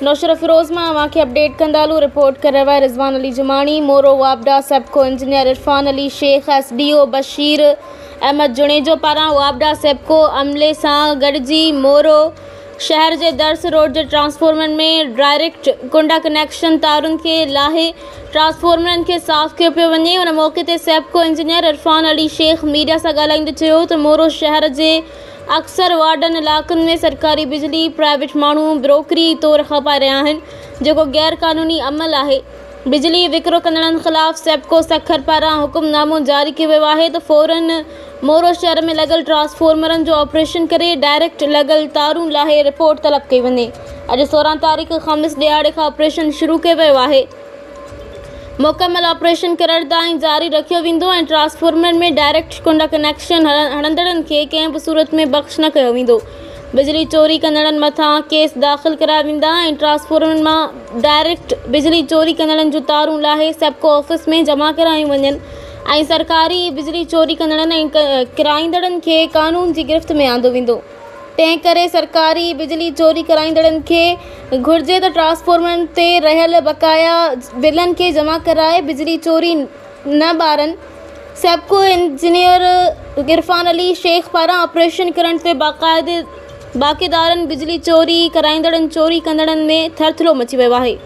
نوشهروفيروز مان اوهان کي اپڊيٽ ڪندا هلون رپورٽ ڪري رهيو آهي رضوان علي جماڻي مورو واپڊا SEPCO engineer Irfan Ali Shaikh S D O Bashir Ahmed Junejo پاران واپڊا سيپڪو عملي سان گڏجي مورو شهر جي درس روڊ جي ٽرانسفارمرن ۾ ڊائريڪٽ ڪنڊا ڪنيڪشن تارن کي لاهي ٽرانسفارمرن کي صاف ڪيو پيو وڃي ان موقعي تي سيپڪو انجنيئر عرفان علي شيخ ميڊيا سان ڳالهائيندي چيو ته مورو شهر جي اڪثر وارڊن علائقن ۾ سرڪاري بجلي پرائيويٽ ماڻهو بروڪري طور کپائي رهيا آهن جيڪو غير قانوني عمل آهي بجلي وڪرو ڪندڙن خلاف سيپڪو سکر پاران حڪم نامو جاري ڪيو ويو آهي ته فورن مورو شهر ۾ لڳل ٽرانسفارمرن جو آپريشن ڪري ڊائريڪٽ لڳل تارون لاهي رپورٽ طلب ڪئي وڃي اڄ 16 تاريخ خميس ڏهاڙي کان آپريشن شروع ڪيو ويو آهي. مڪمل آپريشن ڪرڻ تائين جاري رکيو ويندو ۽ ٽرانسفارمر ۾ ڊائريڪٽ ڪنڊا ڪنيڪشن هڻندڙن کي ڪنهن به صورت ۾ بخش نه ڪيو ويندو بجلي چوري ڪندڙن مٿان ڪيس داخل ڪرايا ويندا ۽ ٽرانسفارمر مان ڊائريڪٽ بجلي چوري ڪندڙن جون تارون لاهي سيپڪو آفيس ۾ جمع ڪرايون وڃن ۽ سرڪاري بجلي چوري ڪندڙن ۽ ڪرائيندڙن کي قانون جي گرفت ۾ آندو ويندو. تنهن ڪري سرڪاري بجلي چوري ڪرائيندڙن کي گهرجي ته ٽرانسفارمرن تي رهيل بقايا بلن کي جمع ڪرائي بجلي چوري نه ٻارن. سيپڪو انجنيئر عرفان علي شيخ پاران آپريشن ڪرڻ تي باقاعدي باقيدارن بجلي چوري ڪرائيندڙن چوري ڪندڙن ۾ ٿرٿلو مچي ويو آهي.